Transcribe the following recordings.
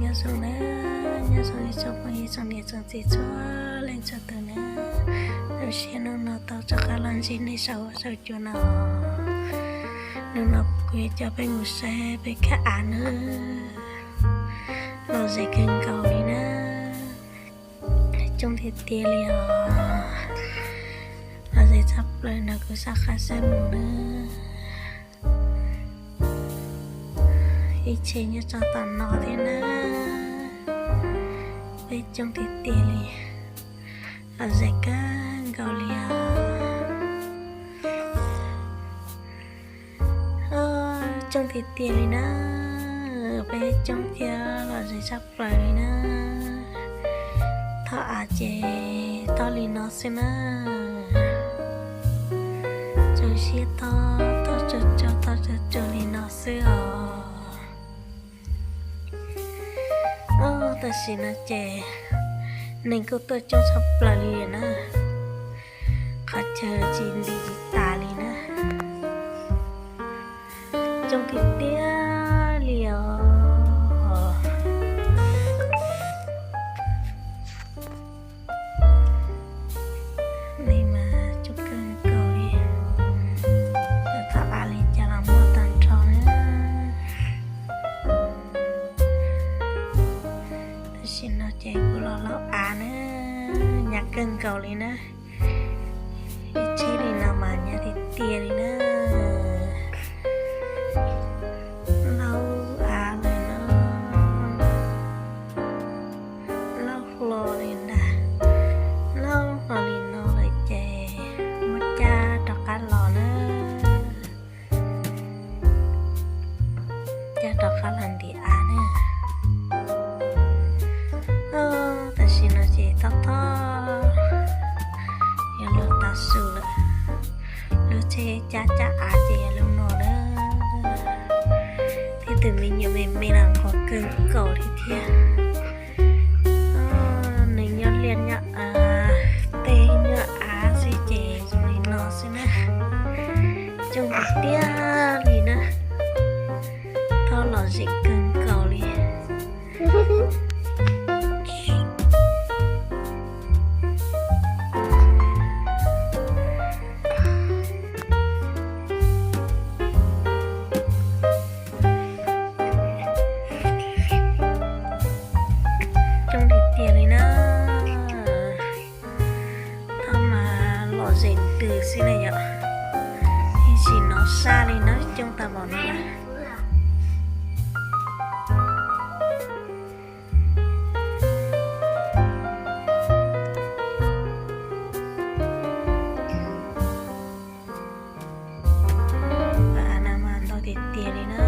Nyob zoo na, nyob zoo ib tsoom phooj ywg tsoom niam tsoom txiv txhua leej txhua tus na. Zoo siab hnub no tau rov qab los ntsib nej saum huab saum cua no. Hnub no kuv yuav coj peb mus saib peb khab av na. Lom zem kawg nkaus li na. Coob tiag tiag li os. Lom zem tshaj plaws no kuv saj qab saib mus na. Ib txhia nyob tso tom no thiab na. Peb coob tiag tiag li. Lom zem kawg nkaus li os. Coob tiag tiag li na. Peb coob thiab lom zem tshaj plaws li na. Thoj av ces thoj li no xwb na. Zoo siab thoj, thoj tsuag tsuag, thoj tsuag tsuag li no xwb os. Tam sim no ces neeg kuj tuaj coob tshaj plaws li na. Qhov chaw tsis ntim tsis tas li na. Coob tiag tiag li os. Neeg mas coob kawg nkaus li. Thov av li cas los muaj tag nrho na. Tam sim no ces kuv los laub av na, hnyav kawg nkaus li na. Ib txhia li no mas hnyav tiag tiag li na. Laub av lawm na. Laub hlo li ntag. Laub hlo li no lawm ces muab cab rov qab los na. Cab rov qab los ntim av na. Tam sim no ces thoj thoj yuav luag tav su lawm. Lub tsheb cab cab av ces yuav luag no na. Thiab tus me nyuam me me los nqos kawg nkaus li thiab. Nws nyob liaj nyob av, tej nyob av xwb ces zoo li no xwb na. Coob tiag tiag li na. Thoj lom zem kawg nkaus li. Coob tiag tiag li na. Thoj mas lom zem ntws xwb na yom. Ib sim no saj li na, coob tag npaum no lawm. Av no mas ntau tiag tiag li na,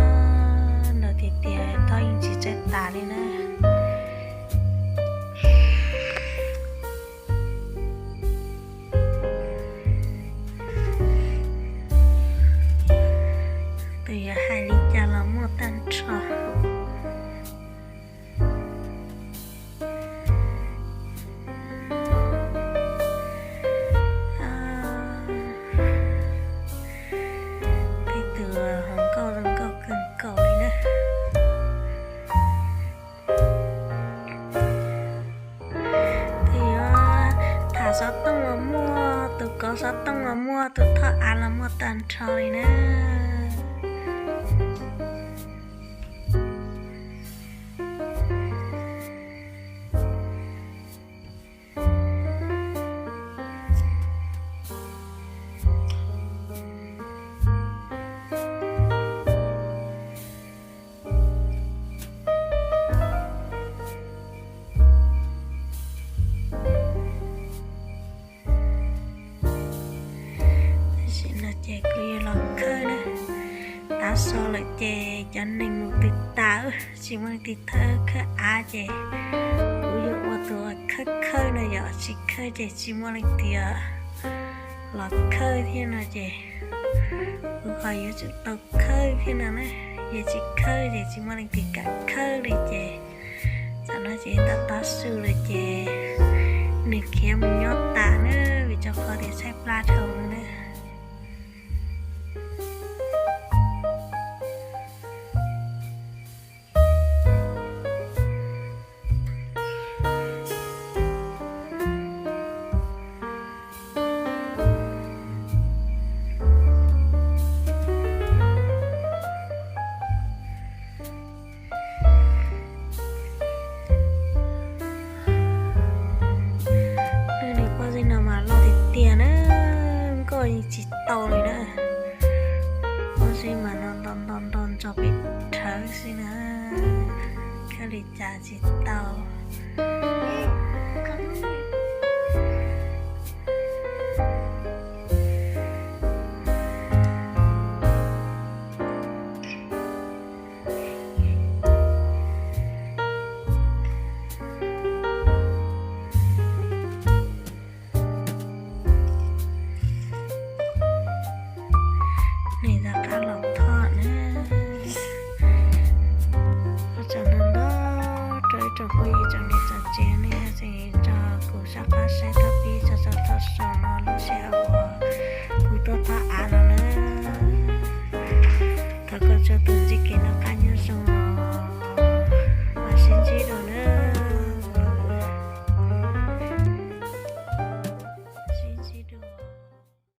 ntau tiag tiag, thoj yeej tsis txawj tas li na. Tus yuav hais li cas los muaj tag nrho. Tej tus hluas nkauj zoo nkauj kawg nkaus li na. Tus yuav tham xov tooj los muaj, tus kov xov tooj los muaj, tus thoj av los muaj tag nrho li na. Tam sim no ces kuv yuav los khawb na. Tav su lawm ces cov neeg mus pw tas, tsis muaj leej twg thawb khawb av ces kuv yuav ua tus khawb khawb no yom, tsis khawb ces tsis muaj leej twg los khawb thiab no ces kuv ho yuav tsum tau khawb thiab no na. Yog tsis khawb ces tsis muaj leej twg kam khawb li ces tam no ces tav tav su lawm ces nws khiav mus nyob tas na, vim rau qhov tias tshaib plab dhau na. Thawv xwb na, khaws li cas tsis tau. Nws rov qab los thoj na. Ua tsaug ntau ntau rau ib tsoom phooj ywg tsoom niam tsoom txiv nej tseem tso kuv sab qab saib tau